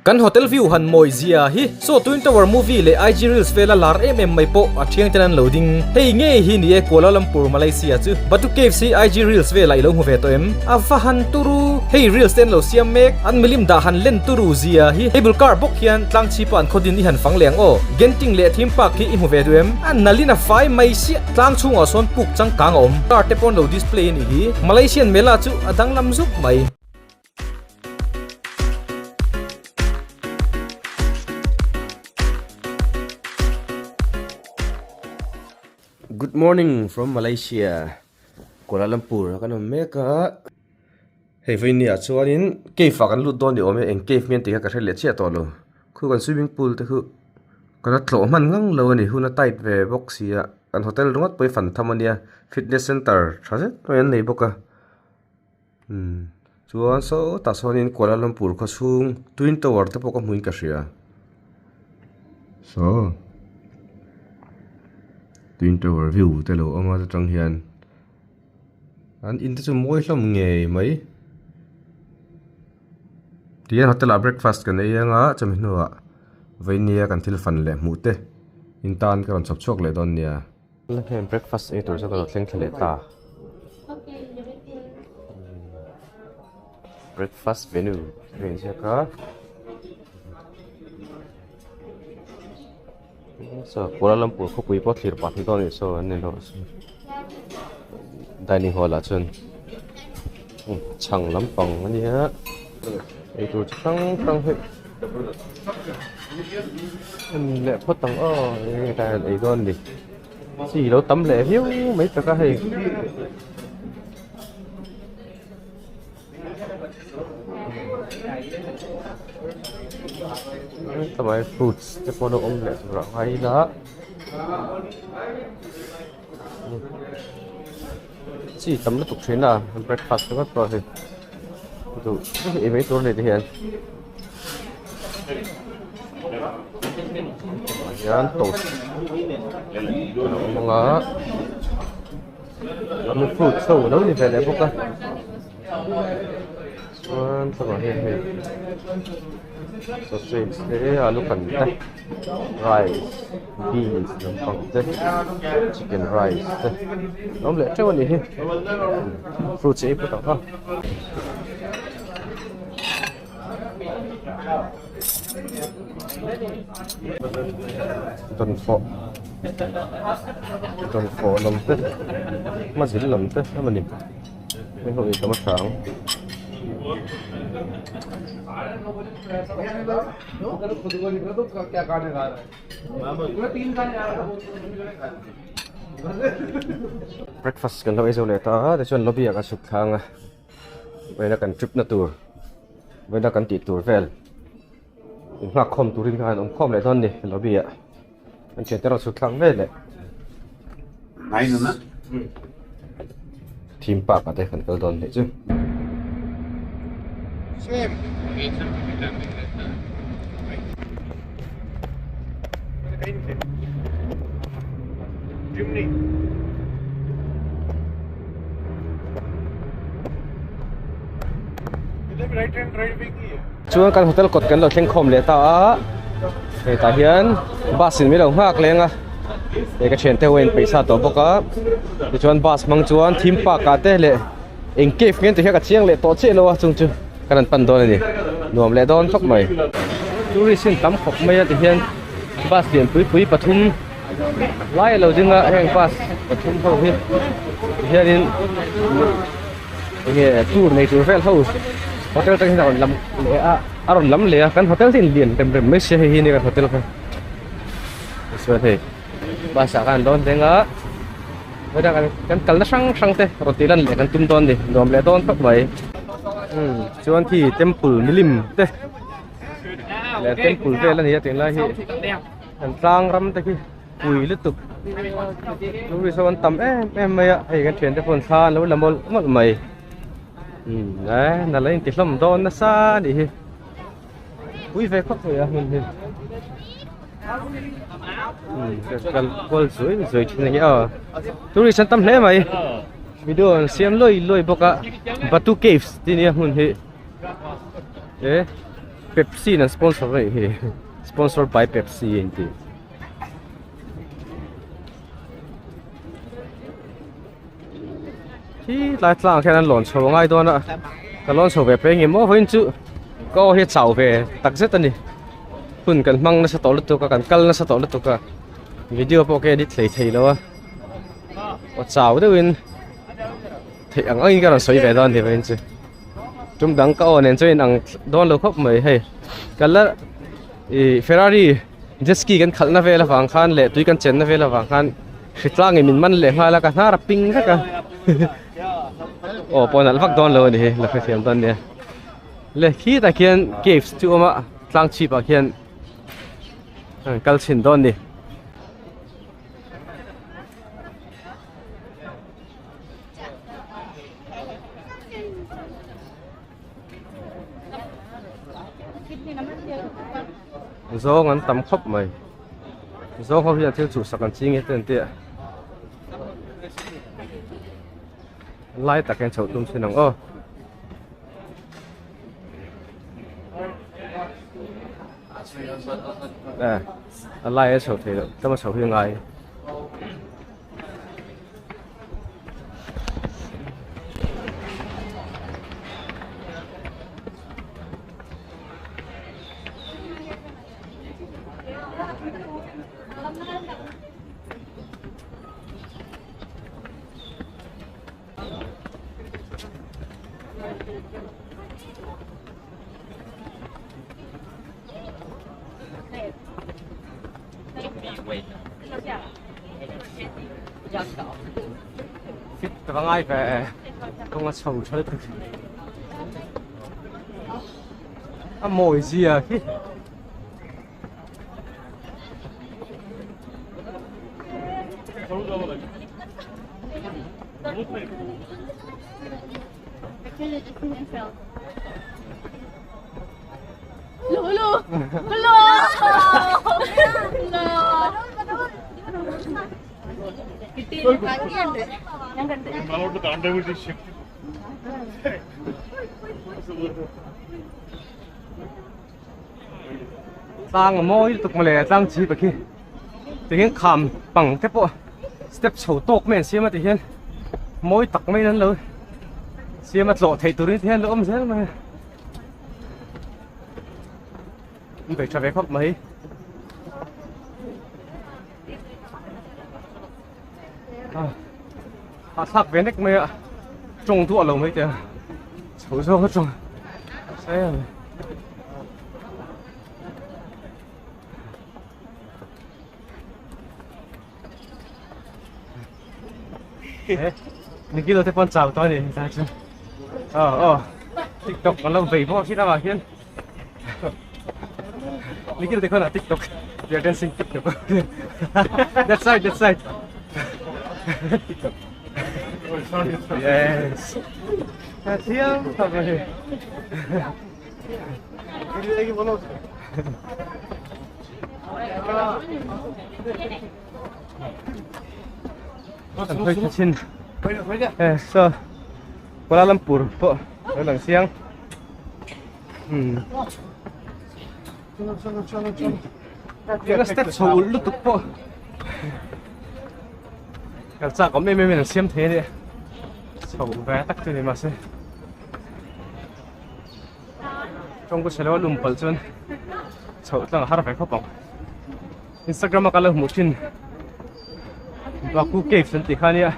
Kan hotel view han mawi zia hi saw Twin Tower movie leh IG reels vela lar em em mai pawh a thiang ten an lo ding. Hei ngei hi ni e Kuala Lumpur, Malaysia chu Batu Caves hi IG reels velah i lo hmu ve tawh em? A va han turu! Hei reels te an lo siam mek, an milim dah han len turu zia hi cable car bawk hian tlang chhipa an khawdin i han fang leh ang aw. Genting leh theme park hi i hmu ve duh em? A nalin a fai mai siah! Tlang chhungah sawn puk changkang a awm, car te pawh an lo display a nih hi. Malaysian Mela chu a danglam zuk mai. Good morning from Malaysia Kuala Lumpur a kan awm mek a hei veinia chuanin cave ah kan lut dawn ni awm e eng cave nge tih kha ka hre leh chiah tawh lo khu kan swimming pool te khu kan la tlawh hman ngang lo a ni hun a tight ve bawk si a kan hotel ringawt pawh hi fan tham a nia fitness center tha zet mai an nei bawk a. Umm chuan sawtah sawnin Kuala Lumpur khaw chhung twin tower te pawh ka hmuin ka hria saw twin tower view te lo awm a atang hian an in te chu mawi hlawm ngei mai tihian hotel ah breakfast kan ei anga chumi hnuah vainia kan thil fan leh hmuh te in tan ka rawn chhawp chhuak leh dawn nia. Heng breakfast ei tur chu ka lo thleng thla leh ta breakfast menu a inziak a saw Kuala Lumpur khawpui pawh thlir pah thei dawn a nih saw an ni lo dining hall ah chuan chhang lampang a nia eitur chi hrang hrang hi en leh phawt ang aw enge tlai han ei dawn ni chi lo tam leh viau mai tak a hei tlai fruits te pawh lo awm leh tur ah ngai ila chi tam lutuk thin a breakfast ringawt pawh hei duh ei mai tur a ni ti hian ah hian toast a lo awm ang a fruits ho a lo ni ve leh bawk a chuan thlalak hian hei sausage te alu kan te rice beans lampang te chicken rice te a awm leh teuh a nih hi fruits ei phawt ang a. Dawnfawh dawnfawh lam te hmazil lam te emawni hei ho in tam a hrang. Breakfast kan lo ei zo leh ta a tichuan lobby ah kan suk thlang a vawiina kan trip na tur vawiina kan tih tur vel inghak khawm turin khan awm khawm leh dawn a ni lobby ah an thiante erawh chhuk thlak vel leh theme park ah te kan kal dawn hnih chu. Chuan kan hotel kawt kan lo thleng khawm leh ta a hetah hian bus in min lo nghak leng a hei ka thiante ho in peihsa tawh bawk a tichuan bus hmang chuan theme park ah te leh eng cave nge tih kha ka chiang leh tawh chiah lo a chung chu kan han pan dawn a ni nuam leh dawn khawp mai tourist in tam khawp mai a tihian bus lian pui pui pathum lai a lo ding a heng bus pathum ho hi tihianin enge tour nei tur vel ho hotel atang hian a rawn lam leh a a rawn lam leh a kan hotel te in lian rem rem mai sia hei hi nia kan hotel kha chuan hei bus ah khan an dawn thleng a vawiin ah kan kalna hrang hrang te rawn tih lan leh kan tum dawn a ni nuam leh dawn khawp mai umm chuan khi temple milim te leh temple vel a ni a tunlai hi Kan tlang ram te khi pui lutuk tourist ho an tam em em mai a hei kan thiante pawh an thla an lo la mawlh mawlh mai umm e nalh a inti hlawm dawn nasa a nih hi pui ve khawp mai a hmun hi umm kal kual zui zui thin a ni a tourist an tam hle mai video an siam lawi lawi bawk a batu caves tih nia hmun hi e. Pepsi in an sponsor a nih hi sponsor by Pepsi a inti. Khi tlai tlang ah khian an lawn chho a ngai dawn a ka lawn chho ve peng em aw vawiin chu ka aw hi a chau ve tak zet a ni hun kan hmang nasa tawh lutuk a kan kal nasa tawh lutuk a video pawh ka edit hlei thei lo a aw chau deuhin theih ang angin ka rawn sawi ve dawn a ni vawiin chu tum dang ka aw nen chuan inang dawn lo khawp mai hei ka la ih Ferrari jet ski kan khalhna vel avang khan leh tui kan chenna vel avang khan hritlangin min man leh nghal a ka hnar a ping vek a aw pawh nalh vak dawn lo a ni hi la hrethiam dawn nia le khitah khian caves chu a awm a tlang chhip ah khian kal chhin dawn a ni. Zawng an tam khawp mai zawng ho hian thil chhuhsak an ching e te an tia lai tak hian chhoh tum thin ang aw. A lai a chho thei loh tlema chho hi a ngai. Fit ka va ngai ve kawng a chho tha lutuk a mawi zia khi. Tlang a mawi lutuk mawle tlang chhip a khi tihian kham pang te pawh step chho tawk mai an siam a tihian mawi tak maiin an lo siam a tlawh theih turin tihian lo awm zel mai a an bei tha ve khawp mai. Hahthlak ve nek mai a tawng duah lo mai teh a chho zawng a tawng sai a ni Nikilo te pawn chau tawh a ni ta chu aw aw tiktok kan lo vei bawk hi lamah hian Nikhil dekho na TikTok we are dancing TikTok that side that side TikTok yes thiam tak mai Kan hawi tha chin eh so Kuala Lumpur pawh lo lang chiang umm tuna step chho ulh lutuk pawh kal chak awm em em in an siam thei a nia chho ve tak chu ni mahse tawngku chhe lo a lum palh chuan chhoh tlang a har ve khawp ang Instagram a ka lo hmuh thin Baku caves an tih kha ania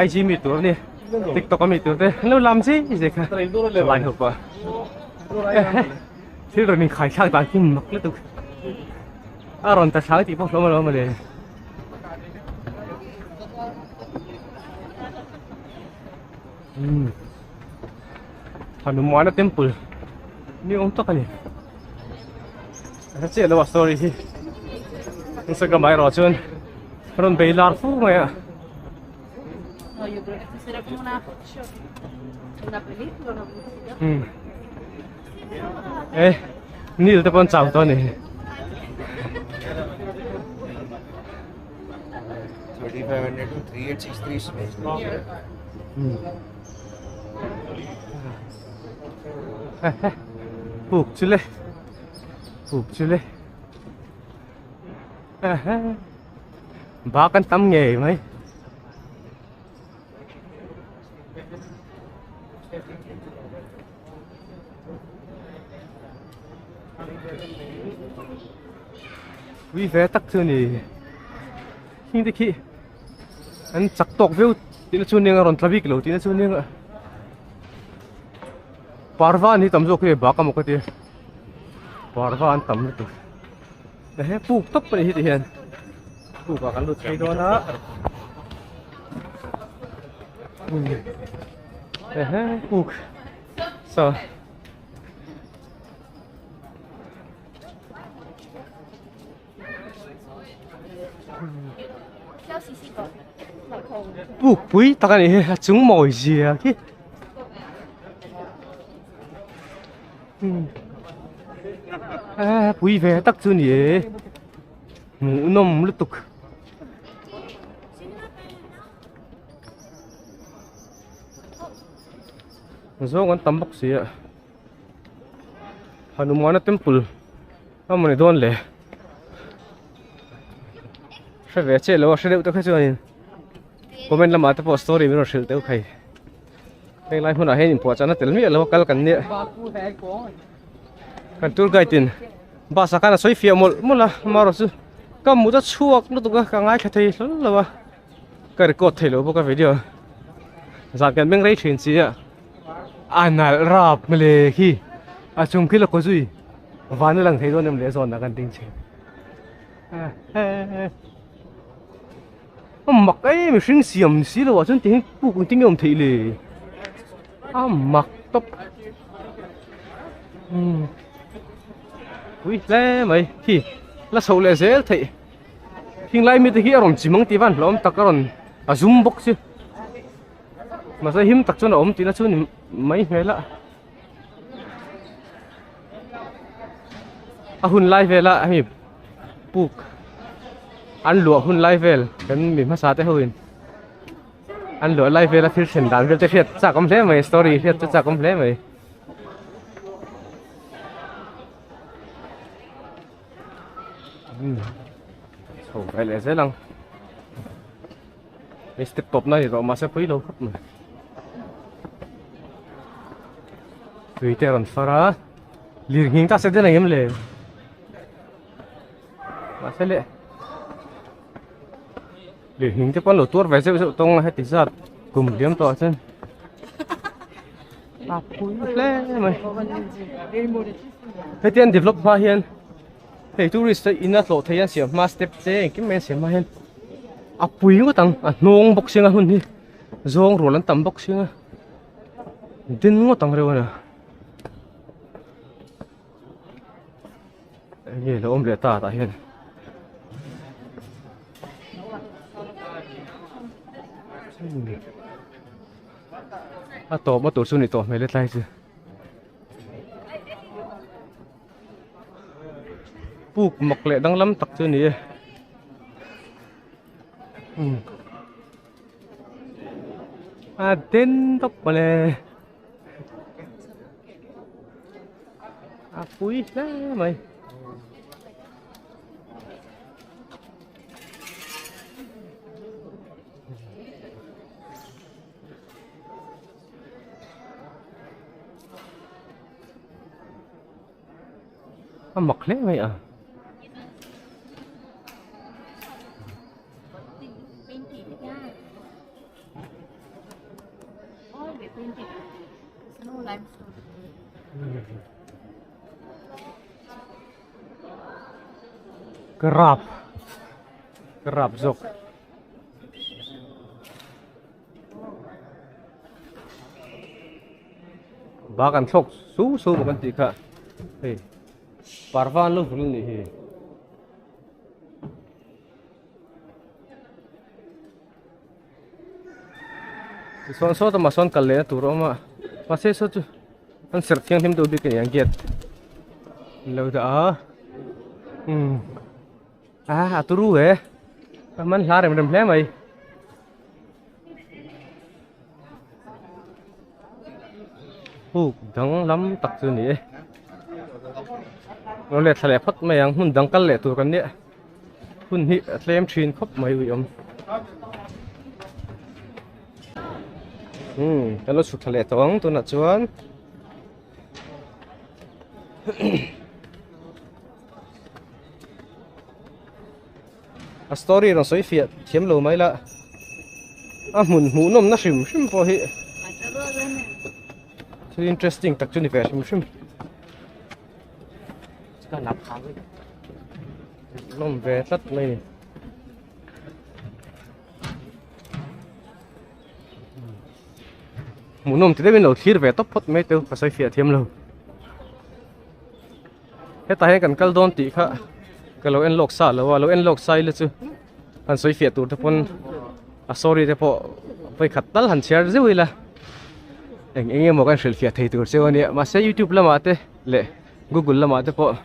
IG mi tur a ni TikTok a mi tur te an lo lam zei zei kha lai ho pawh thil rawn inkhai thlak dan khi mak lutuk a rawn ta thlang tih pawh hlawm alawm mawle. Hanumana temple ni awm tak a ni a chiah lo a story hi Instagram ah erawh chuan a rawn bei lar fur mai a. Eh Nil te pawh an chau tawh a ni. Puk chu le puk chu le bak an tam ngei mai. Pui ve tak chu ni hing te khi an chak tawk viau tihna chu nia rawn tla bik lo tihna chu nia parva an hi tam zawk hi bak amaw ka ti parva an tam lutuk he puk tawp a ni hi ti hian puk ah kan lut phei dawn a ehe puk saw Puk pui tak a ni hi a chung mawi zia khi pui ve tak chu ni e hmuhnawm lutuk. Zawng an tam bawk si a Hanumana temple a mawni dawn le hre ve chiah lo a hre deuh te kha chuanin comment lamah te pawh story min rawn hrilh deuh thei heng lai hmunah hian inpuahchahna tel miah lo a kal kan nia kan tour guide in bus ah khan a sawi fiah mawlh mawlh a amaherawh chu ka mut a chhuak lutuk a ka ngaithla thei hlawl lo a. Ka record thei lo bawk a video zan kan beng rei thin si a a nalh rap mawle khi a chung khi la kaw zui van a lang thei dawn em leh zawn ah kan ding chhe a mak em mihring siam ni si lo ah chuan tihian puk engtin nge awm theih le a mak tawp pui hle mai khi la chhoh leh zel theih. Hing lai mite hi a rawn chim ang tih van hlawm tak a rawn a zum bawk chu mahse him tak chuan a awm tihna chu ni mai hmel a a hun lai vela hemi puk an luah hun lai vel kan mi hmasa te ho in an luah lai vela thil thlen dan vel te hriat chak awm hle mai story hriat chu chak awm hle mai. Chho ve leh zel ang hei step tawp na ni tawh mahse pui lo khawp mai tui te a rawn far a lir nghing ta se den ang em le mahse le lir nghing te pawh an lo tuar ve zeuh zeuh tawng a heti zat kum hliam tawh ah chuan a pui hle mai heti an develop hma hian hei tourist te in a tlawh thei an siam hma step te engkim mai an siam hma hian a pui ngawt ang a hnawng bawk singa hun hi zawng rual an tam bawk singa din ngawt ang reuh a nia enge lo awm leh ta tah hian. A tawp a tur chu ni tawh hmel e tlai chu. Puk mak leh danglam tak chu ni e. A den tawp mawle. A pui hle mai. A mak hle mai a. Ka rap ka rap zawk. Bak an thlawk su su bawk an tih kha hei parva an lo vul a nih hi. Tichuan saw tamah sawn kal lehna tur a awm a mahse saw chu an serh thianghlim deuh bik a ni ang gate an lo dah a umm a turu e a man hla rem rem hle mai. Puk dang lam tak chu a ni e. Lo let thla leh phawt mai ang hmun dang kal leh tur kan nia hun hi a tlem thin khawp mai uiawm. Umm kan lo chhuk thla leh tawh ang tunah chuan. A story rawn sawi fiah thiam lo mai la a hmun hmuh nawmna hrim hrim pawh hi thil interesting tak chu ni ve hrim hrim nawm ve tlat mai ni. Hmuhnawm ti deuhin lo thlir ve tawp phawt mai teu ka sawi fiah thiam lo. Hetah hian kan kal dawn tih kha ka lo en lawk sa lo a, lo en lawk sa ila chu han sawi fiah tur te pawn a story te pawh vawikhat tal han chhiar zeuh ila eng eng emaw kan hrilh fiah thei tur cheu ania mahse youtube lamah te leh google lamah te pawh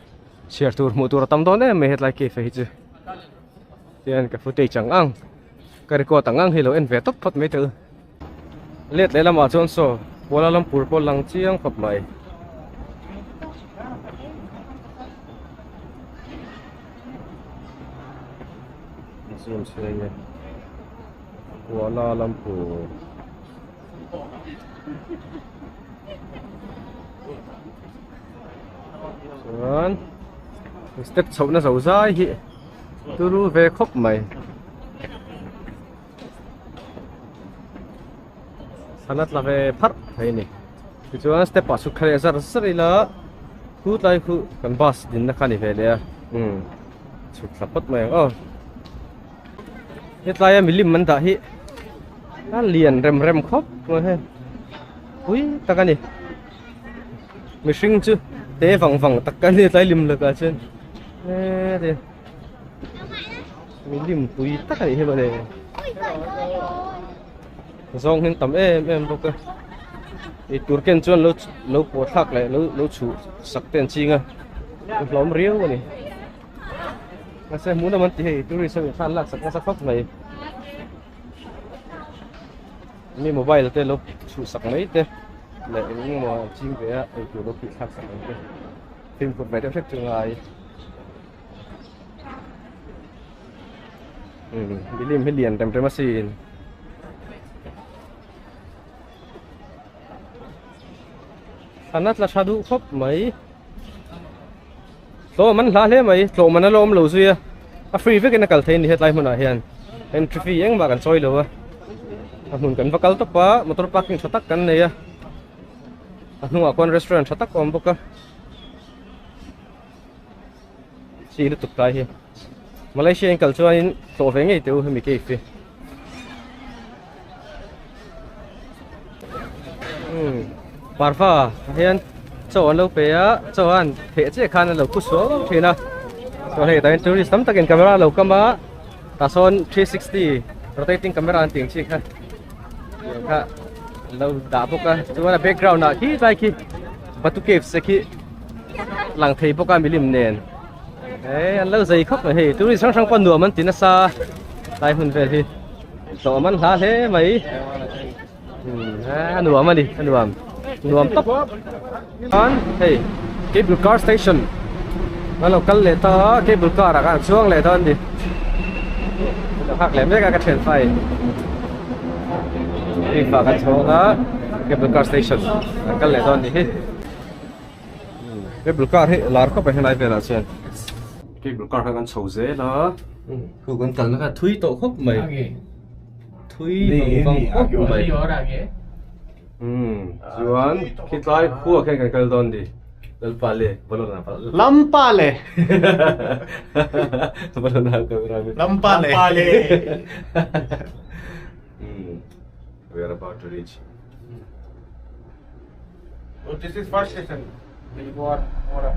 chhiar tur hmuh tur a tam dawn em mai hetlai cafe hi chu tihian ka footage ang ang ka record ang ang hi lo en ve tawp phawt mai teh u. Let leh lamah chuan saw Kuala Lumpur pawh lang chiang khawp mai. Zoom chhe nge Kuala Lumpur. Chuan step chhohna zo zai hi turu ve khawp mai. Sana tla ve pharh thei a ni tichuan step ah chhuk thla leh zar zar ila khu tlai khu kan bus dinna kha a ni ve leh a umm chhuk thla phawt mai ang aw hetlai a milim an dah hi a lian rem rem khawp mai hei pui tak a ni mihring chu te vang vang tak a ni tlai lim lakah chuan he. Milim pui tak a nih hi mawle zawng hian tam em em bawk a ei tur ken chuan lo lo pawh thlak leh lo lo chhuh sak te an ching a a hlawm riau a ni mahse hmuhnawm an ti hei tourist ho in thla an laksak nasa khawp mai mi mobile te lo chhuh sak mai te leh eng emaw an ching ve a ei tur lo phih thlak sak ang te fimkhur ve deuh hlek chu ngai. Milim hi lian rem rem asin. Thlan a tla tha duh khawp mai. Tlawm an hla hle mai, tlawm an la awm lo zui a. A free vekin a kal thei a ni hetlai hmunah hian. Entry fee engmah kan chawi lo a. A hmun kan va kal tawp a, motor parking tha tak kan nei a. A hnungah khuan restaurant tha tak a awm bawk a. Chi lutuk tlai hi Malaysia in kal chuanin tlawh ve ngei teh u hemi cave hi umm parva ah hian chaw an lo pe a chaw an theh chiah khan an lo pu suau thin a chuan hei tah hian tourist tam takin camera a lo kam a tah sawn 360 rotating camera an tih ang chi kha kha an lo dah bawk a chuan a background ah khi tlai khi Batu caves te khi lang thei bawk a milim nen eh an lo zei khawp mai hei tourist hrang hrang pawh nuam an ti nasa tlai hun vel hi hlawm an hla hle mai a nuam a ni a nuam nuam tawp chuan hei cable car station an lo kal leh ta a cable car ah khan an chuang leh dawn a ni ka nghak leh mek a ka thianpa in lift ah kan chhawng a cable car station kan kal leh dawn a ni hi cable car hi lar khawp a helai velah chuan cable car kha kan chho zel a khu kan kalna kha thui tawh khawp mai thui vang vang khawp mai chuan khitlai khua khian kan kal dawn a ni. Lalpale, Balona Lampale. Balona camera. Lampale. Lampale. We are about to reach. Oh, this is first station. We go up more up.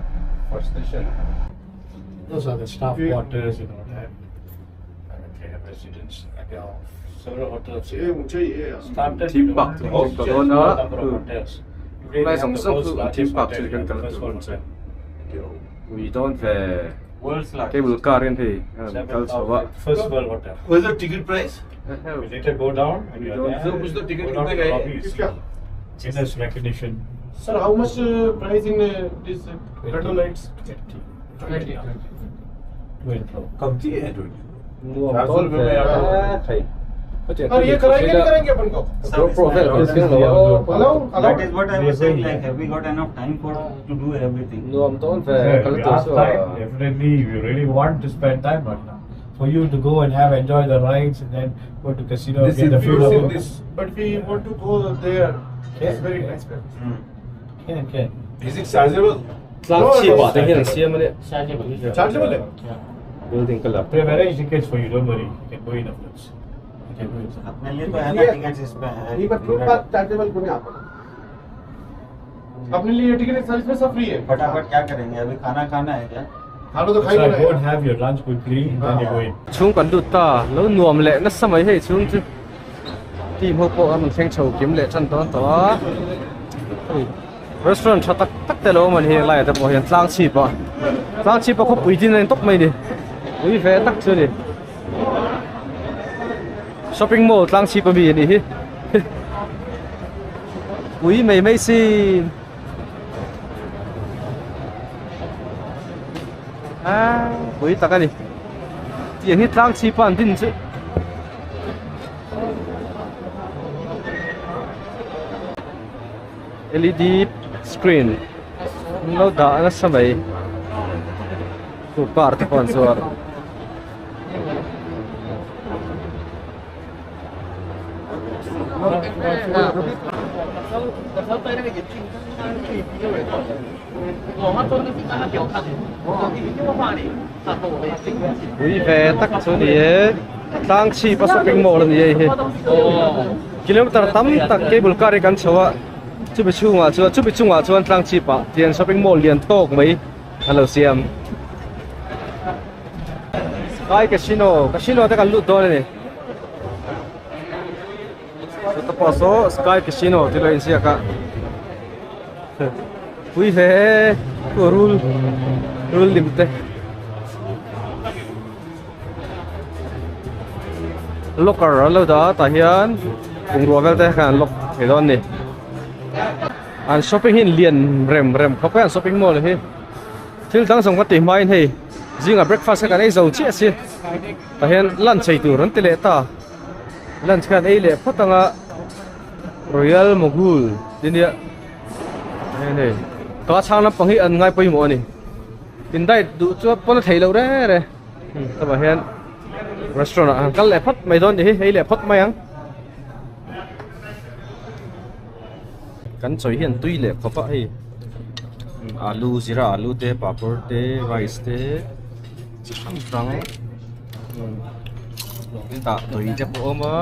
First station. Those are the staff quarters, you know, that they have residents. Like, several hotels here. Started Theme park with chu awm ta dawn a. number of hotels. Today Lai they have zawng the zawng world's chu largest theme park hotel, chu kan the kal first tur world hotel. Ui dawn ve. World's largest. Cable car in hei kal chho a. First world hotel. What is the ticket price? We later go down and we are there. Kuch to ticket Go down kitne to ka hai? lobby. Guinness recognition. Sir, how much price in this Gado lights? 20. 20. कमती है 20. Nuam tawn ve thei. और ये कराएंगे नहीं कराएंगे अपन को? Allow, allow. That is what I was saying. Like, have we got enough time for to do everything? Nuam tawn ve kal tu Last time, definitely, if you really want to spend time, but now for you to go and have enjoy the rides and then go to casino, This get is the food. beautiful. This, but we want to go there. It's very nice place. Can. Is it chargeable? Tlang chi pa te hian an siam a ni. Chargeable है? Building ka la. We have arranged tickets for you. Don't worry. You can go in afterwards. You can go inside. अपने लिए तो है ना tickets इसमें है. ये बात चार्जेबल को नहीं आता. अपने लिए टिकट सर्विस में सब फ्री है. फटाफट क्या करेंगे अभी खाना खाना है क्या? खाना तो So खाई go रहे and have your lunch quickly, then you go in. Chung kan lut ta lo nuam leh nasa mai hei chung chu team ho pawh an thleng chho kim leh tan dawn tawh a restaurant tha tak tak te lo awm an hi lai ah te pawh hian tlang chhip ah tlang chhip a khawpui din a in tawp mai ni ui ve tak chu ani shopping mall tlang chhip ami a nih hi ui mai mai sin a pui tak a ni tiang hi tlang chhip a an din chu LED screen an lo dah nasa mai chu car te pawh an zuar Ui ve tak chu ni e tlang chhip a shopping mall a ni hei hi kilometer tam tak cable car hi kan chho a chumi chhungah chuan chumi chungah chuan tlang chhip ah tian shopping mall lian tawk mai an lo siam sky casino casino te kan lut dawn a ni chuta pawh saw sky casino tih lo inziak a pui hle rul rul lim te locker an lo dah a tah hian bungrua vel te khan an lock thei dawn a ni an shopping hi lian rem rem khawp mai an shopping mall hi thil dang zawng ka tih hmain hei zingah breakfast kha kan ei zo chiah si tah hian lunch ei tur an ti leh ta lunch khan ei leh phawt anga royal mogul ti nia hei hei ka chhang lampang hi an ngai pawimawh a ni in diet duh chu pawn a theih loh reng reng chuvang hian restaurant ah han kal leh phawt mai dawn ni hi ei leh phawt mai ang. Kan chawi hian tui leh khawp a hei alu zira alu te papawr te rice te chi hrang hrang tah tui te pawh a awm a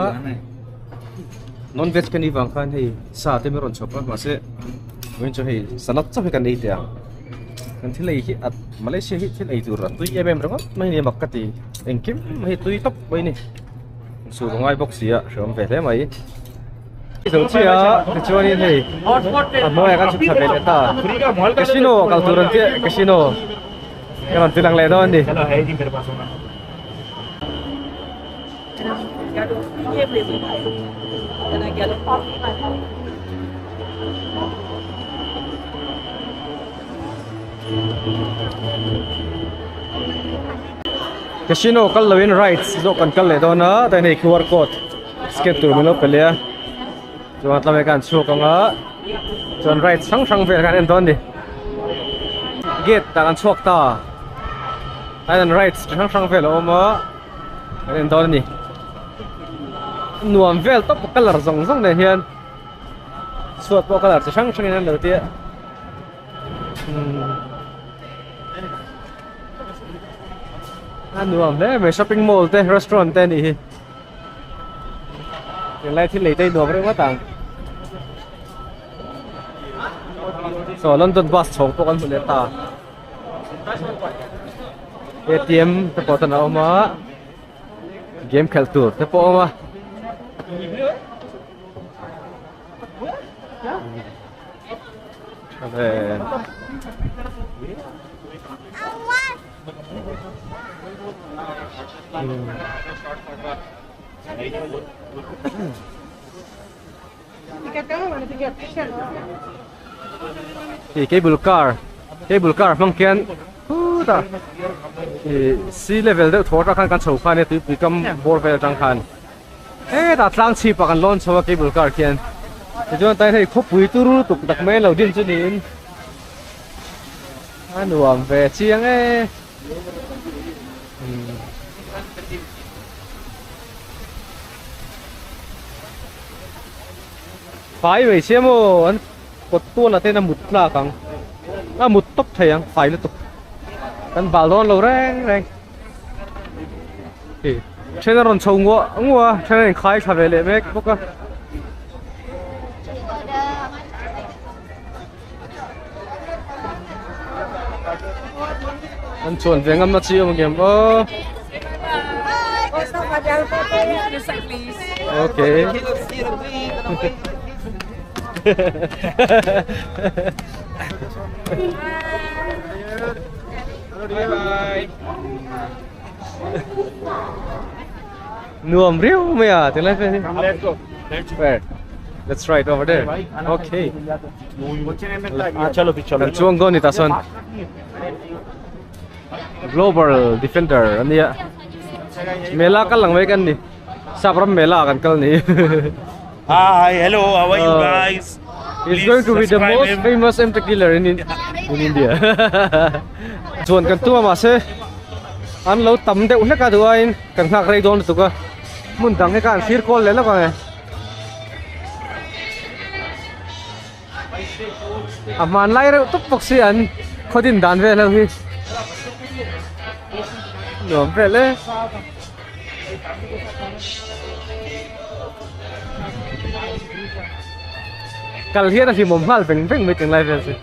non veg ka nih vang khan hei sa te min rawn chhawp a mahse vawiin chu hei salad chauh hi kan ei teh ang kan thil ei hi a Malaysia hi thil ei tur a tui em em ringawt mai a ni mak ka ti engkim hei tui tawp mai a ni su ka ngai bawk si a hreawm ve hle mai. Zo chiah tichuanin hei a hnuaiah khan chhuk thla ve leh ta casino kal tur an tia casino ka rawn ti lang leh dawn a ni. Casino kal loin rides zawk kan kal leh dawn a tain hei QR code scan tur min lo pe leh a chuan tlame khan chhuak ang a chuan rides hrang hrang vel khan en dawn a ni gate ah kan chhuak ta tain rides chi hrang hrang vel a awm a kan en dawn a ni nuam vel tawp colour zawng zawng nen hian chhuat pawh colour chi hrang hrang in an lo tia. A nuam hle mai shopping mall te restaurant te anih hi tunlai thil lei te hi nuam reuh ngawt ang saw London bus chhawng pawh kan hmu leh ta A_T_M te pawh chuan a awm a game khelh tur te pawh a awm a. Ih cable car cable car hmang khian khutah ih sea level deuh thaw atang khan kan chho kha ania tuipui kam bawr vel atang khan hetah tlang chhip ah kan lawn chho a cable car khian tichuan tlai hei khawpui turu tuk tak mai lo din chu niin a nuam ve chiang e. Fai mai sia maw an kawt tual ah te hian a mut tlak ang a mut tawp thei ang fai lutuk kan bal dawn lo reng reng ih then a rawn chho nguah nguah a then a inkhai thla ve leh mek bawk a. An chuan ve ngam na chi awm ang em aw. Okay. Nuam riau mai a tilai vel hi. Let's go. Where? Let's ride over there. Okay. Chalo bhi chalo. Kan chuang dawn ni tah sawn. Global Defender a nia. Mela kal ang mai kan ni. Sap ram mela kan kal ni. Hi, hello, how are you guys? He's going to be the most famous MTech dealer in in India. Chuan kan tum a mahse an lo tam deuh hlek a duh aiin kan nghak rei dawn lutuk a hmun dang hi kha an thlir kual leh lawk ang e. A hmanlai reuh tawp bawk si an khaw din dan vel ho hi nuam vel e. Kal hian a hlimawm nghal veng veng mai tunlai vel chu.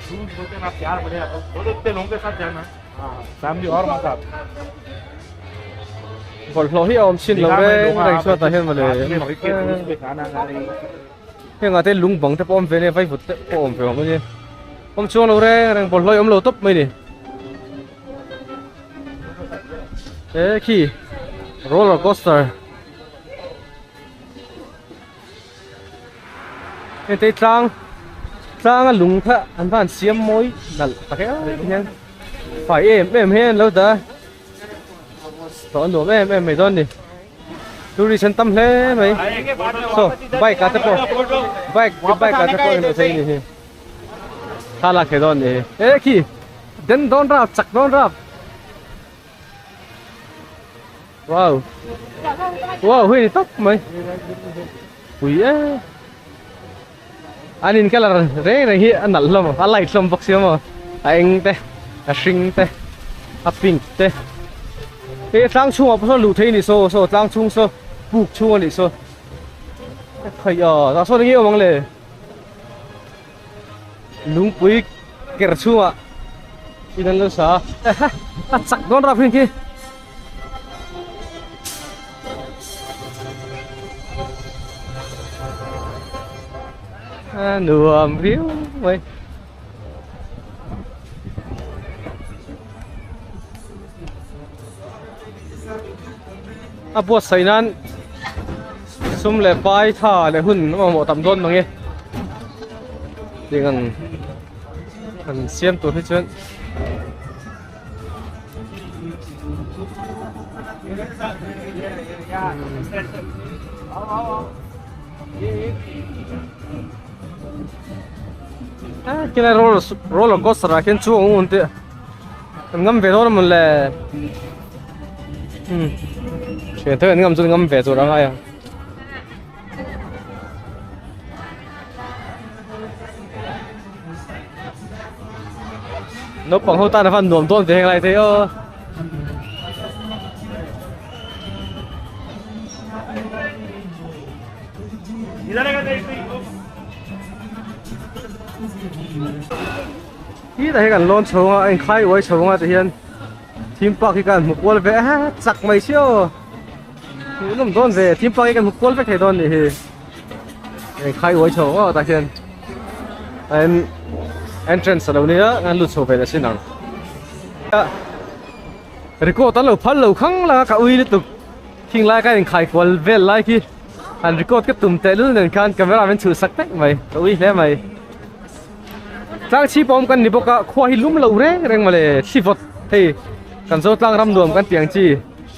Bawlhhlawh hi a awm chin lo reng reng chhuatah hian mawle hengah te lung bang te pawh awm ve nia vaivut te pawh awm ve awm ania awm chuang lo reng reng bawlhhlawh hi a awm lo tawp mai ni. He khi roller coaster hei te tlang tlang a lung kha an van siam mawi nalh tak em hian fai em em hian an lo dah a tawh a nuam em em mai dawn a ni tourist an tam hle mai saw bike ah te pawh bike bike ah te pawh an chei a ni hi. Thlalak thei dawn ni he khi den dawn rap chak dawn rap wow wow hui ni tawp mai pui e an in colour reng reng hi a nalh hlawm a light hlawm bawk sia maw a eng te a hring te a pink te hei tlang chhungah pawh sawn luh theih a ni saw saw tlang chhung saw puk chhung a nih saw khaih a tah sawn enge awm ang le. Lungpui ker chhungah in an lo sa a a chak dawn rap hring khi. A nuam riau mai. A buatsaih nan sum leh pai tha leh hun a mamawh tam dawn mang e tiang an siam tur hi chuan khilai roller roller coaster ah khian chu a awm tih An ngam ve dawn a mawn le. Hmm. Thian te an ngam chu ngam ve tur a ngai a. Naupang ho tan a van nuam dawn ve heng lai te aw. Khi tah hian kan lawn chho a a inkhai uai chho anga tihian theme park hi kan hmu kual ve a chak mai si aw hmuh nawm dawn ve theme park hi kan hmu kual vek thei dawn nih hi a inkhai uai chho aw tah hian an entrance alo nia an lut chho ve leh sin ang record an lo phal lo khang lang a ka ui lutuk khing lai khan inkhai kual vel lai khi han record ka tum tehlul nen khan camera min chhuhsak vek mai ka ui hle mai. Tlang chhip a awm kan ni bawk a khua hi lum lo reng reng mawle thli vawt hei kan zo tlang ram nuam kan tih ang chi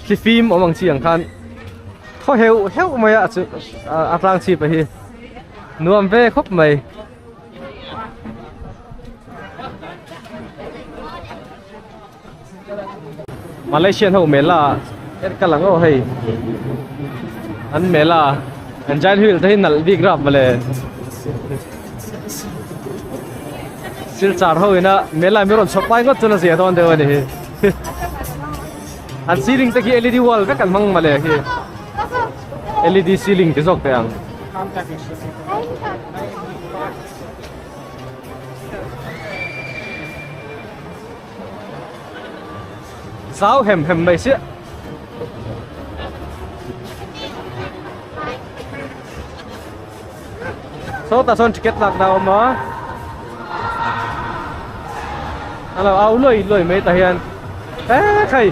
thli fim awm ang chi ang khan thaw heuh heuh mai a chu a tlang chhip a hi nuam ve khawp mai. Malaysian ho mela en ka lang aw hei an mela an giant wheel te hi nalh bik rap mawle silchar ho ina mela mi rawn chhawp lai ngawt chuan a zia dawn deuh a ni hi an ceiling te khi led wall vek an hmang mawle khi led ceiling ti zawk teh ang. Zau hem hem mai sia. Sawtah sawn ticket lak na a awm a. A lo au luai luai mai tah hian he khai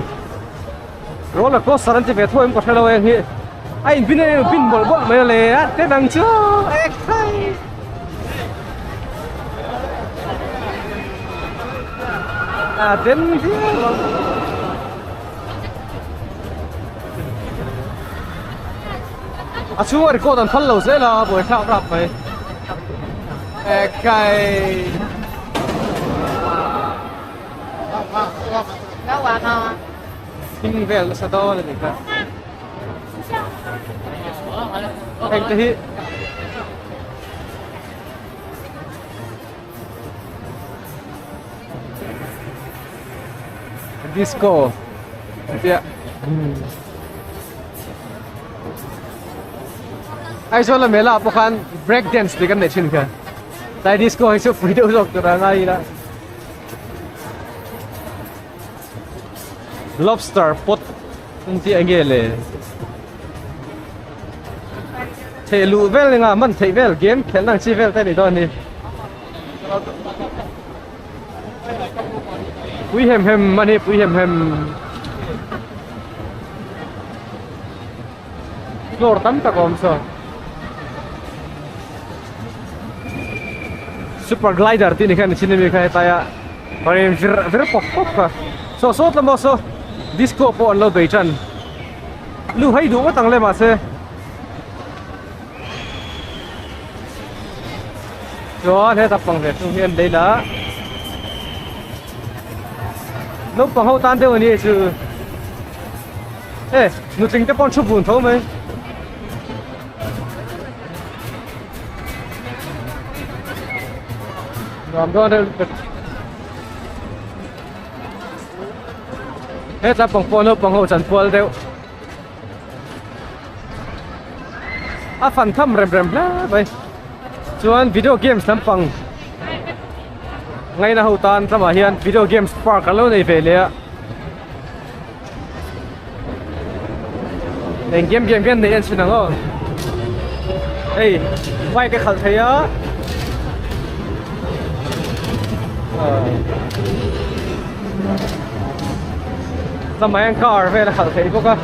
roller coaster an ti ve thuai em ka hre lo eng hi a in bin a in bin mawlh mawlh mai a le a te dang chu e khai. A den viau ang. A chhunga record an phal lo zel a buaithlak rap mai. Ekai. Thing vel nasa dawn a ni kha. Heng te hi Disco tia Aizawl a mela ah pawh khan break dance tih kan neih thin kha tlai disco hi chu pui deuh zawk tur a ngai ila lobster pot ang tih enge le Theh luh vel engah man theih vel game khelh ang chi vel te a nih dawn hi. Pui hem hem a ni pui hem hem. Floor tam tak a awm saw. Super glider tih ni khan chin ami kha hetlai ah rawn vir vir pawp pawp kha. Saw sawt lam pawh saw disco pawh an lo bei tan. Lu hai duh ngawt ang le mahse. Chuan heta pang ve thung hi an lei la. Naupang ho tan deuh a ni chu. E nutling te pawh an thu bun tho mai. Nuam dawn reuh lutuk. Heta pang pawh naupang ho chanpual deuh. A fan tham rem rem hle mai chuan video games lampang ngaina ho tan tlamah hian video games park an lo nei ve leh a eng game game hian neih an chhin ang aw hei bike a khalh thei a Lamah hian car vel a khalh theih bawk a.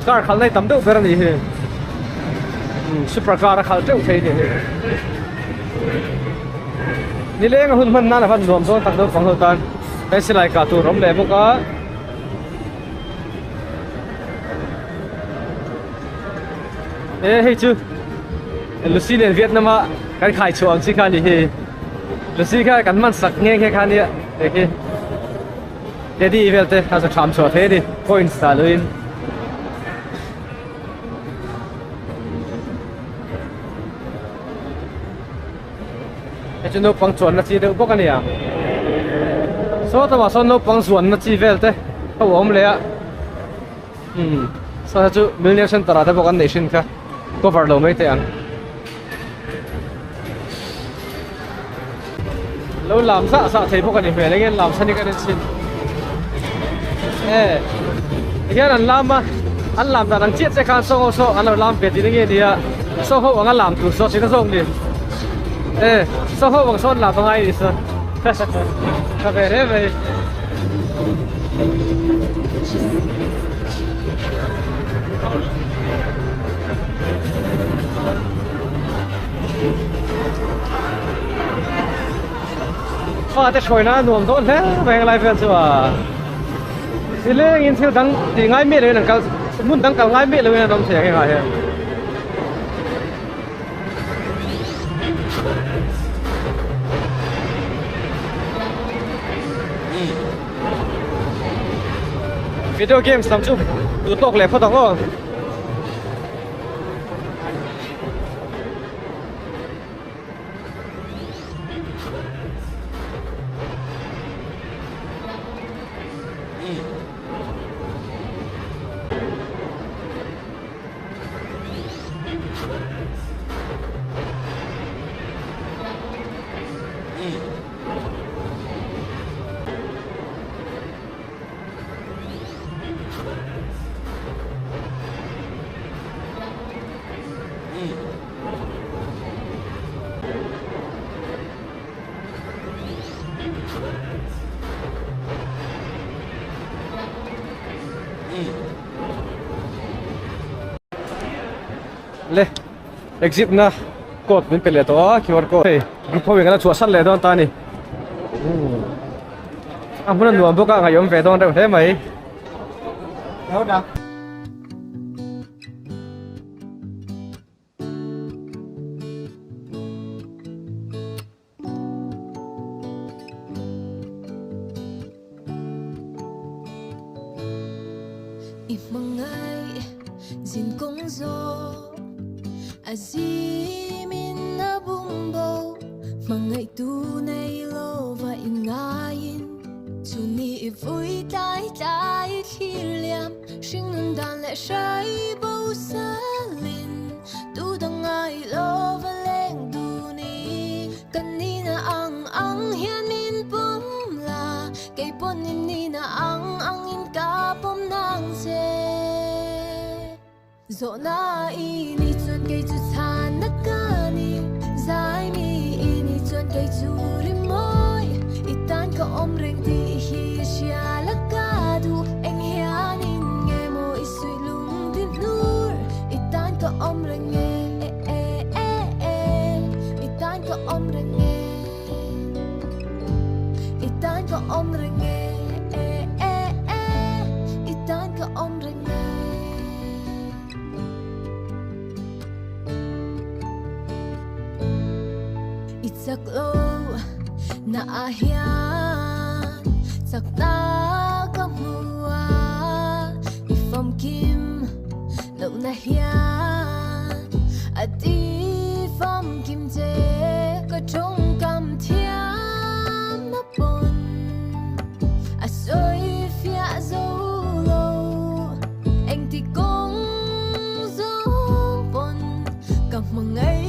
Car khalh na hi tam deuh ber a nih hi. Super car a khalh teuh thei a nih hi. Nileng a hun hman nan a van nuam dawn tak naupang ho tan he silai kah tur a awm leh bawk a. E hei chu Lucy nen Vietnam a kan khai chhuah ang chi kha ni hi Lucy kha kan man sak nghe nghe kha nia hei khi Teddy vel te a za tham chhuah thei a ni coins dah luin hei chu naupang chuanna chi deuh bawk a ni ang saw lamah sawn naupang zuanna chi vel te ho a awm leh a. Umm saw chu Millionaire Center ah te pawh kan neih hrin kha cover lo mai teh ang. Lo lam zah zah thei bawk a ni hmel eng lam chhan hi kan en chhin e tihian an lam a an lam dan ang chiah chiah khan saw ho saw an lo lam ve tih na nge nia saw ho anga lam tur saw tih na zawk ni e saw ho ang sawn lam angai ni saw ka ve hle mai. Fate hruai na nuam dawn hle mai ang lai vel chu a nilengin thil dang tih ngai miah loin an kal hmun dang kal ngai miah loin an awm thei ang hengah hian. Video games lam chu duh tawk leh phawt ang aw. Le exit na code min pe leh tawh a QR code hei group ho in kan la chhuahsan leh dawn ta a ni a hmun a nuam bawk a ngaihawm ve dawn reuh hle mai. I hmangaih zin kawng zawh a zimin a bumbo hmangaih tu nei lova inngaiin chuni i vui tlai tlai thlir liam hringnun dan leh hrai bo salin tu dang ngai lova leng duni kan nina ang ang hian min pawm la kei pawn in nina ang ang in ka pawm nang che Zawhna i ni chuan kei chu chhanna ka ni zai mi i ni chuan kei chu rimawi i tan ka awm reng tih hi hria la ka duh eng hianin nge maw i suih lung ti hnur i tan ka awm reng nge e e e i tan ka awm reng nge i tan ka awm reng nge e e e i tan ka awm reng nge. I chak lo na ah hian chak na ka hmu a i famkim loh na hian a ti famkim che ka tawngkam thiam na pawn a sawi fiah zo lo engti kawng zawng pawn ka hmangaih.